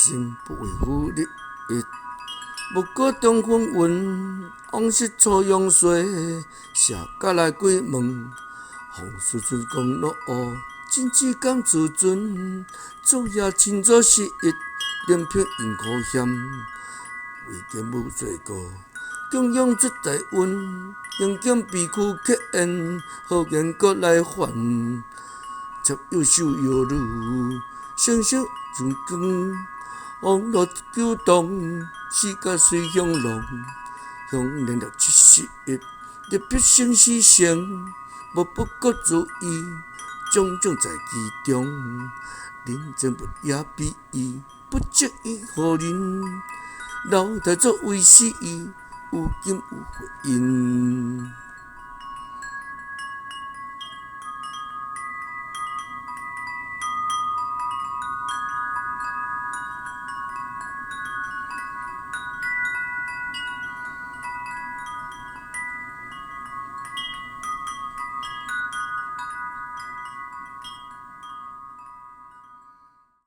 心不為乎利益，木果中風雲，往昔初陽歲，舍家來歸門，奉師尊講樂，真知感自尊，祖業親作失憶，連片因苦險，為見無罪過，供養出大恩，行經比丘客宴，好言閣來還，插右手搖女，聲聲像光，王樂九動，世界隨香龍，享年671，入彼生死生，無不國如意，種種在其中，人前不也比喻，不值以何人？老太祖為師，有金有回應。